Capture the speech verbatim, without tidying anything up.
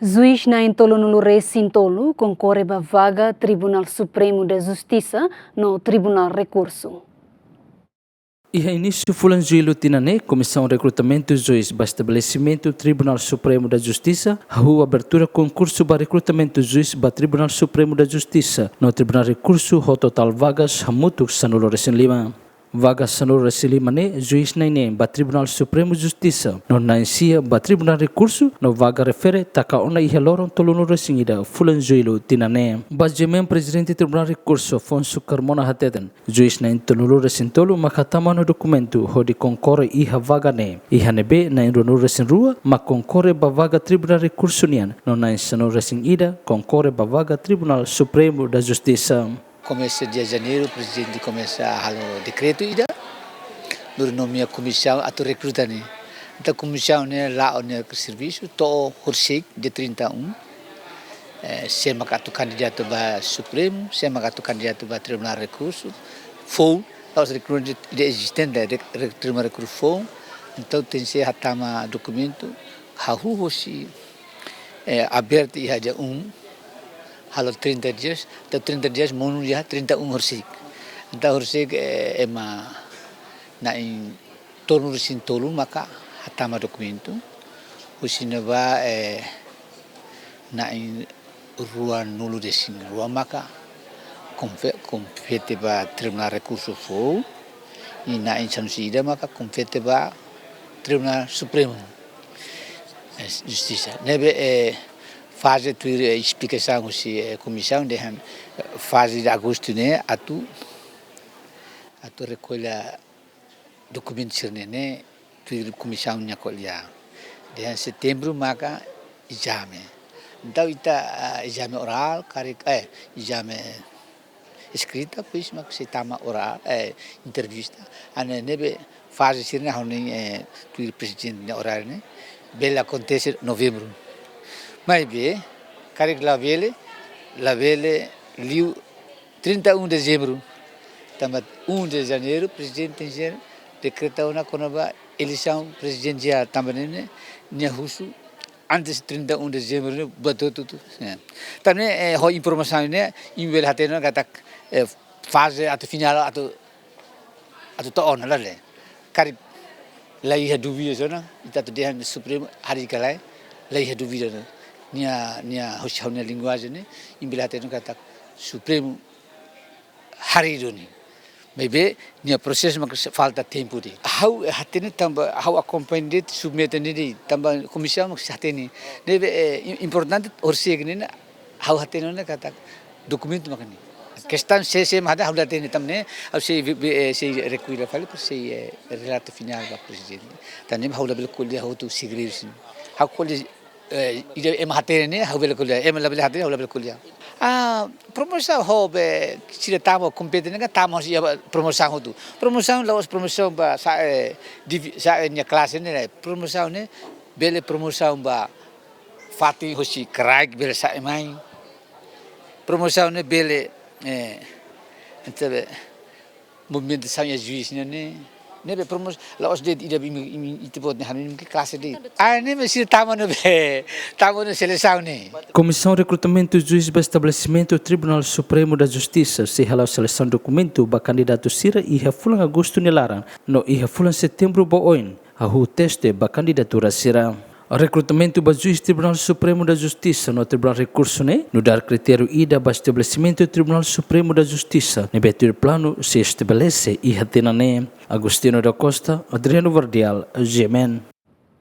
Juís na'in tolunulu-resin-tolu konkorre ba vaga Tribunál Supremu da Justisa no Tribunál Rekursu. Iha inísiu fulan Jullu tinan ne'e, Komisaun Rekrutamentu Juís ba estabelesimentu Tribunál Supremu da Justisa hahú abertura konkursu ba rekrutamentu juís ba Tribunál Supremu da Justisa no Tribunál Rekursu ho totál vagas hamutuk sanulu-resin-lima. Vaga sanulu-resin-lima ne'e juís na'in neen ba Tribunál Supremu Justisa no na'in sia ba Tribunál Rekursu, no vaga refere taka ona iha loron tolunulu-resin-ida fulan Jullu tinan ne'e. Bazemen Prezidente Tribunál Rekursu Afonso Carmona hateten, juís na'in tolunulu-resin-tolu maka hatama ona dokumentu hodi konkorre iha vaga ne'e. Iha ne'ebé na'in ruanulu-resin-rua mak konkorre ba vaga Tribunál Rekursu nian, no na'in sanulu-resin-ida konkorre ba vaga Tribunál Supremu da Justisa. Komesa dia Janeiru, Prezidente komesa halo dekretu ida, nu'udar nomeia komisaun atu rekruta ne'e. Entaun komisaun ne'e la'o nia servisu to'o horisehik dia trinta e um. Eh, sé maka atu kandidatu ba Supremu, sé maka atu kandidatu ba Tribunál Rekursu, foun, la'ós rekruta ida ezistente, re-, re-, Tribunál Rekursu foun. Entaun tenke hatama dokumentu, hahú hosi, eh, abertu iha dia um, halo trinta dias, entaun trinta dias monu iha trinta e um horisehik. Entaun horisehik, eh, ema na'in tolunulu-resin-tolu maka hatama dokumentu. Husi ne'ebá, eh, na'in ruanulu-resin-rua maka kompe-, kompete ba Tribunál Rekursu foun, i na'in sanulu-resin-ida maka kompete ba Tribunál Supremu, eh, Justisa. Ne'ebé, eh, faze tuir, eh, esplikasaun husi, eh, komisaun dehan, eh, faze de agostu ne'e atu, atu rekolla dokumentu sira-ne'e, ne'e tuir komisaun nia ko'alia. Dehan setembru maka ezame. Entaun ita, ah, ezame orál, karik, eh, ezame eskrita, depois maka sei tama orál, eh, entrevista. Hanesan ne'ebé faze sira-ne'e ha'u hanoin, eh, tuir Prezidente nia oráriu ne'e, bele akontese novembru. Maibé, karik labele, labele liu trinta e um dezembru. Tanba um de Janeiru, Prezidente tenke dekreta ona kona-ba eleisaun prezidensiál, tanba ne'e, ne'e, nia husu antes trinta e um dezembru ne'e, buat hotu-hotu. Ya. Tanba ne'e, eh, ho informasaun ne'e, imi bele hatene katak, eh, faze atu finál atu, atu to'o ona, lae. Karik la iha dúvida ona, ita atu dehan Supremu harii ka lae, la iha dúvida ona. Nia, nia, hosi ha'u-nia linguajen ne'e, imi bele hatene katak Supremu harii duni. Maibé, nia prosesu mak falta tempu de'it. Ha'u, eh, hatene tanba, ha'u akompaña de'it, submete de'it, tanba komisaun mak sei hatene. Ne'ebé, eh, im-, importante, horisehik ne'e, ha'u hatene ona katak dokumentu mak ne'e. Kestaun sé, sé mak hatene, ha'u la hatene tanba ne'e, ha'u sei vi-, vi-, eh, sei rekulla fali, depois sei, eh, relata finál ba Prezidente. Tanba ne'e ha'u labele ko'alia hotu segredu sira-ne'e. Ha'u ko'alia, eh, ida ema hatene ne'e, ha'u bele ko'alia. Ema labele hatene, ha'u labele ko'alia. Ah, promosaun ho be, sira tama kompete ne'e, tama hosi iha promosaun hotu. Promosaun la'ós promosaun ba sa'e, eh, divi-, sa'e, eh, nia klase ne'e, promosaun ne'e, bele promosaun ba fatin hosi kraik bele sa'e mai. Promosaun ne'e bele, eh, entaun be, movimentasaun iha juís nian ne'e, ne'ebé promos-, la'ós de'it ida imi, imi, ita-boot ne'e hanoin imi ke klase de'it. Ah, ne'e mak sira tama ona be, tama ona selesaun ne'e. Komisaun Rekrutamentu Juís ba estabelesimentu Tribunál Supremu da Justisa sei hala'o selesaun dokumentu ba kandidatu sira iha fulan Agostu nia laran, no iha fulan Setembru ba oin, hahú teste ba kandidatura sira. Rekrutamentu ba juís Tribunál Supremu da Justisa no Tribunál Rekursu ne'e nu'udar kritériu ida ba estabelesimentu Tribunál Supremu da Justisa ne'ebé tuir planu sei estabelese iha tinan ne'e. Agostinho da Costa, Adriano Verdial, G M N.